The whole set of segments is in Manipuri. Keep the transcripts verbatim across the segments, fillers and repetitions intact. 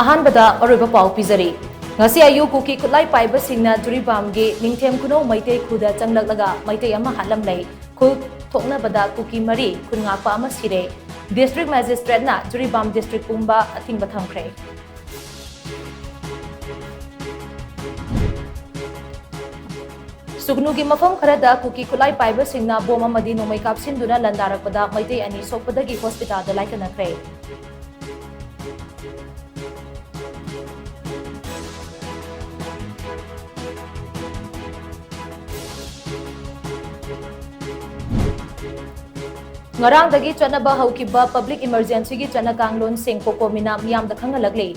ꯑꯍꯥꯟꯕꯗ ꯑꯔꯣꯏꯕ ꯄꯥꯎ ꯄꯤꯖꯔꯤ꯫ ꯉꯁꯤ ꯑꯌꯨꯛ ꯀꯨꯀꯤ ꯈꯨꯠꯂꯥꯏ ꯄꯥꯏꯕꯁꯤꯡꯅ ꯖꯤꯔꯤꯕꯥꯝꯒꯤ ꯅꯤꯡꯊꯦꯝ ꯈꯨꯅꯧ ꯃꯩꯇꯩ ꯈꯨꯜꯗ ꯆꯪꯂꯛꯂꯒ ꯃꯩꯇꯩ ꯑꯃ ꯍꯥꯠꯂꯝꯂꯦ꯫ ꯈꯨꯜ ꯊꯣꯛꯅꯕꯗ ꯀꯨꯀꯤ ꯃꯔꯤ, ꯈꯨꯟ ꯉꯥꯛꯄ ꯑꯃ ꯁꯤꯔꯦ꯫ ꯗꯤꯁꯇ꯭ꯔꯤꯛ ꯃꯦꯖꯤꯁꯇ꯭ꯔꯦꯠꯅ ꯖꯤꯔꯤꯕꯥꯝ ꯗꯤꯁꯇ꯭ꯔꯤꯛ ꯄꯨꯝꯕ ꯑꯊꯤꯡꯕ ꯊꯝꯈ꯭ꯔꯦ꯫ ꯁꯨꯒꯅꯨꯒꯤ ꯃꯐꯝ ꯈꯔꯗ ꯀꯨꯀꯤ ꯈꯨꯠꯂꯥꯏ ꯄꯥꯏꯕꯁꯤꯡꯅ ꯕꯣꯝ ꯑꯃꯗꯤ ꯅꯣꯡꯃꯩ ꯀꯥꯞꯁꯤꯟꯗꯨꯅ ꯂꯥꯟꯗꯥꯔꯛꯄꯗ ꯃꯩꯇꯩ ꯑꯅꯤ ꯁꯣꯛꯄꯗꯒꯤ ꯍꯣꯁꯄꯤꯇꯥꯜꯗ ꯂꯥꯏꯀꯠꯅꯈ꯭ꯔꯦ꯫ ꯉꯔꯥꯡꯗꯒꯤ ꯆꯠꯅꯕ ꯍꯧꯈꯤꯕ ꯄꯕ꯭ꯂꯤꯛ ꯏꯃꯔꯖꯦꯟꯁꯤꯒꯤ ꯆꯠꯅ ꯀꯥꯡꯂꯣꯟꯁꯤꯡ ꯀꯣꯀꯣꯃꯤꯅ ꯃꯤꯌꯥꯝꯗ ꯈꯪꯍꯜꯂꯛꯂꯤ꯫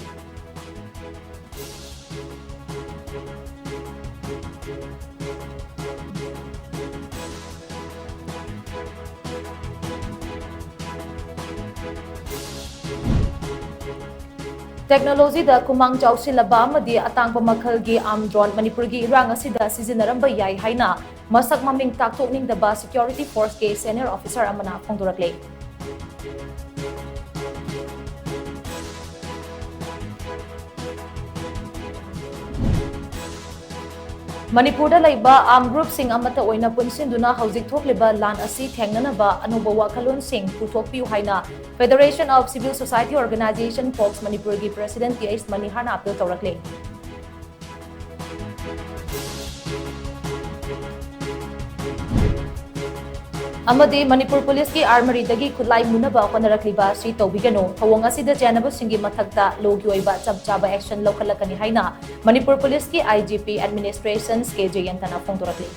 ꯇꯦꯛꯅꯣꯂꯣꯖꯤꯗ ꯈꯨꯃꯥꯡ ꯆꯥꯎꯁꯤꯜꯂꯕ ꯑꯃꯗꯤ ꯑꯇꯥꯡꯕ ꯃꯈꯜꯒꯤ ꯑꯥꯔꯝ ꯗ꯭ꯔꯣꯟ ꯃꯅꯤꯄꯨꯔꯒꯤ ꯏꯔꯥꯡ ꯑꯁꯤꯗ ꯁꯤꯖꯤꯟꯅꯔꯝꯕ ꯌꯥꯏ ꯍꯥꯏꯅ ꯃꯁꯛ ꯃꯃꯤꯡ ꯇꯥꯛꯊꯣꯛꯅꯤꯡꯗꯕ ꯁꯦꯀ꯭ꯌꯨꯔꯤꯇꯤ ꯐꯣꯔꯁꯀꯤ ꯁꯦꯅꯤꯌꯔ ꯑꯣꯐꯤꯁꯔ ꯑꯃꯅ ꯐꯣꯡꯗꯣꯔꯛꯂꯦ꯫ ꯃꯅꯤꯄꯨꯔꯗ ꯂꯩꯕ ꯑꯥꯔꯝ ꯒ꯭ꯔꯨꯞꯁꯤꯡ ꯑꯃꯠꯇ ꯑꯣꯏꯅ ꯄꯨꯟꯁꯤꯟꯗꯨꯅ ꯍꯧꯖꯤꯛ ꯊꯣꯛꯂꯤꯕ ꯂꯥꯟ ꯑꯁꯤ ꯊꯦꯡꯅꯅꯕ ꯑꯅꯧꯕ ꯋꯥꯈꯜꯂꯣꯟꯁꯤꯡ ꯄꯨꯊꯣꯛꯄꯤꯌꯨ ꯍꯥꯏꯅ Federation of Civil Society Organization, fox, ꯃꯅꯤꯄꯨꯔꯒꯤ ꯄ꯭ꯔꯦꯁꯤꯗꯦꯟꯠ ꯇꯤ ꯑꯩꯆ ꯃꯅꯤꯍꯥꯔꯅ ꯑꯄꯤꯜ ꯇꯧꯔꯛꯂꯦ꯫ ꯑꯃꯗꯤ ꯃꯅꯤꯄꯨꯔ ꯄꯨꯂꯤꯁꯀꯤ ꯑꯥꯔꯃꯔꯤꯗꯒꯤ ꯈꯨꯠꯂꯥꯏ ꯃꯨꯅꯕ ꯍꯣꯠꯅꯔꯛꯂꯤꯕ ꯑꯁꯤ ꯇꯧꯕꯤꯒꯅꯨ꯫ ꯊꯧꯑꯣꯡ ꯑꯁꯤꯗ ꯆꯦꯟꯅꯕꯁꯤꯡꯒꯤ ꯃꯊꯛꯇ ꯂꯣꯒꯤ ꯑꯣꯏꯕ ꯆꯞ ꯆꯥꯕ ꯑꯦꯛꯁꯟ ꯂꯧꯈꯠꯂꯛꯀꯅꯤ ꯍꯥꯏꯅ ꯃꯅꯤꯄꯨꯔ ꯄꯨꯂꯤꯁꯀꯤ ꯑꯥꯏ ꯖꯤ ꯄꯤ ꯑꯦꯗꯃꯤꯅꯤꯁꯇ꯭ꯔꯦꯁꯟ ꯀꯦ ꯖꯌꯟꯇꯅ ꯐꯣꯡꯗꯣꯔꯛꯂꯤ꯫